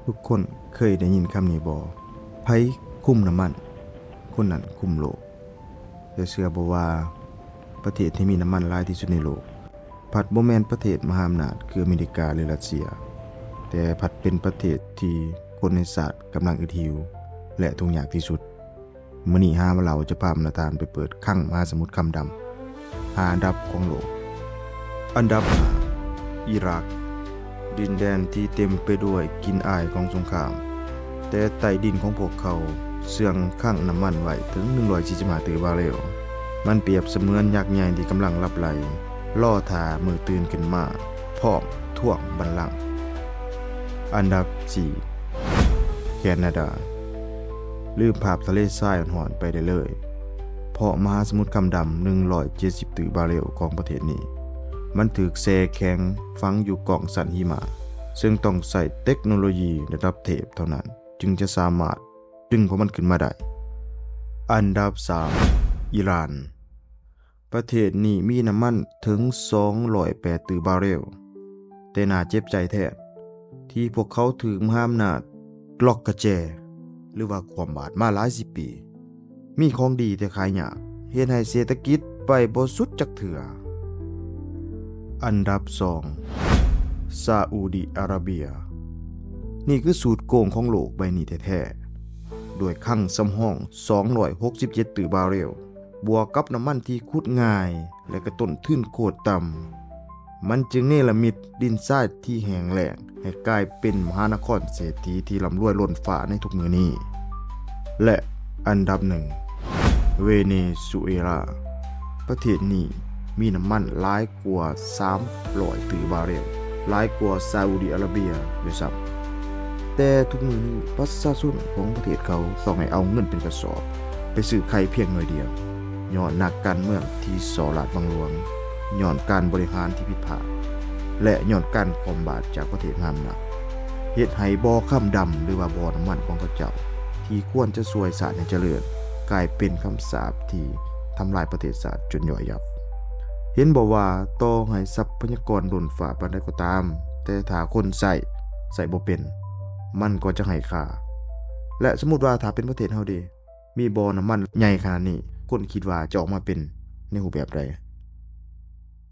ທຸກຄົນເຄີຍໄດ້ຍິນຄຳນີ້ບໍ່? ໃຜຄຸມນ້ຳມັນ, ຄົນນັ້ນຄຸມໂລກ. ແຕ່ເຊື່ອບໍ່ວ່າ ປະເທດທີ່ມີນ້ຳມັນຫຼາຍທີ່ສຸດໃນໂລກ ພັດບໍ່ແມ່ນປະເທດມະຫາອຳນາດຄືອາເມລິກາ ຫຼື ຣັດເຊຍ, ແຕ່ພັດເປັນປະເທດທີ່ຄົນໃນຊາດກຳລັງອຶດຫິວ ແລະ ທຸກຍາກທີ່ສຸດ. ມື້ນີ້ຫາມາເລົ່າຈະພາມະນາທ່ານໄປເປີດຄັງມະຫາສະໝຸດຄຳດຳ ຫ້າອັນດັບຂອງໂລກ. ອັນດັບຫ້າ ອີຣາກ, ດິນແດນທີ່ເຕັມໄປດ້ວຍກິ່ນອາຍຂອງສົງຄາມ, ແຕ່ໃຕ້ດິນຂອງພວກເຂົາເຊື່ອງຄັງນ້ຳມັນໄວ້ເຖິງໜຶ່ງຮ້ອຍສີ່ສິບຫ້າຕື້ບາເຣວ. ມັນປຽບສະເໝືອນຍັກໃຫຍ່ທີ່ກຳລັງຫຼັບໄຫຼ ລໍຖ້າມື້ຕື່ນຂຶ້ນມາ ພ້ອມທວງບັນລັງ. ອັນດັບສີ່ ແຄນາດາ, ລືມພາບທະເລຊາຍຮ້ອນໆໄປໄດ້ເລີຍ, ເພາະມະຫາສະໝຸດຄຳດຳໜຶ່ງຮ້ອຍເຈັດສິບຕື້ບາເຣວຂອງປະເທດນີ້ ມັນຖືກແຊ່ແຂງຝັງຢູ່ກ້ອງຊັ້ນຫິມະ, ເຊິ່ງຕ້ອງໃຊ້ເຕັກໂນໂລຢີລະດັບເທບເທົ່ານັ້ນ ຈຶ່ງຈະສາມາດດຶງພວກມັນຂຶ້ນມາໄດ້. ອັນດັບສາມ ອີຣານ. ປະເທດນີ້ມີນ້ຳມັນເຖິງສອງຮ້ອຍແປດຕື້ບາເຣວ, ແຕ່ໜ້າເຈັບໃຈແທ້ ທີ່ພວກເຂົາຖືກມະຫາອຳນາດລັອກກະແຈ ຫຼືວ່າຂວ້ຳບາດມາຫຼາຍສິບປີ. ມີຂອງດີແຕ່ຂາຍຍາກ, ເຮັດໃຫ້ເສດຖະກິດໄປບໍ່ສຸດຈັກເທື່ອ. ອັນດັບສອງ ຊາອຸດີອາຣາເບຍ. ນີ້ຄືສູດໂກງຂອງໂລກໃບນີ້ແທ້ໆ, ດ້ວຍຄັງສຳຮອງສອງຮ້ອຍຫົກສິບເຈັດຕື້ບາເຣວ ບວກກັບນ້ຳມັນທີ່ຂຸດງ່າຍ ແລະ ກໍຕົ້ນທຶນໂຄດຕ່ຳ, ມັນຈຶ່ງເນລະມິດດິນຊາຍທີ່ແຫ້ງແລ້ງໃຫ້ກາຍເປັນມະຫານະຄອນເສດຖີທີ່ລ່ຳລວຍລົ້ນຟ້າໃນທຸກມື້ນີ້. ແລະ ອັນດັບໜຶ່ງ ເວເນຊູເອລາ. ປະເທດນີ້ມີນ້ຳມັນຫຼາຍກວ່າສາມຮ້ອຍຕື້ບາເຣວ, ຫຼາຍກວ່າຊາອຸດີອາຣາເບຍດ້ວຍຊ້ຳ. ແຕ່ທຸກມື້ນີ້ປະຊາຊົນຂອງປະເທດເຂົາຕ້ອງໃຫ້ເອົາເງິນເປັນກະສອບໄປຊື້ໄຂ່ພຽງໜ່ວຍດຽວ, ຍ້ອນນັກການເມືອງທີ່ສໍ້ລາດບັງຫຼວງ, ຍ້ອນການບໍລິຫານທີ່ຜິດພາດ ແລະ ຍ້ອນການຂວ້ຳບາດຈາກປະເທດມະຫາອຳນາດ, ເຮັດໃຫ້ບໍ່ຄຳດຳ ຫຼືວ່າບໍ່ນ້ຳມັນຂອງເຂົາເຈົ້າ ທີ່ຄວນຈະຊ່ວຍຊາດໃຫ້ຈະເລີນ ກາຍເປັນຄຳສາບທີ່ທຳລາຍປະເທດຊາດຈົນຫຍໍ້ຫຍັບ. ເຫັນບໍ່ວ່າຕໍ່ໃຫ້ຊັບພະຍາກອນລົ້ນຟ້າປານໃດກໍຕາມ, ແຕ່ຖ້າຄົນໃຊ້ ໃຊ້ບໍ່ເປັນ, ມັນກໍຈະໄຮ້ຄ່າ. ແລະ ສົມມຸດວ່າຖ້າເປັນປະເທດເຮົາເດ ມີບໍ່ນ້ຳມັນໃຫຍ່ຂະໜາດນີ້, ຄົນຄິດວ່າຈະອອກມາເປັນໃນຮູບແບບໃດ?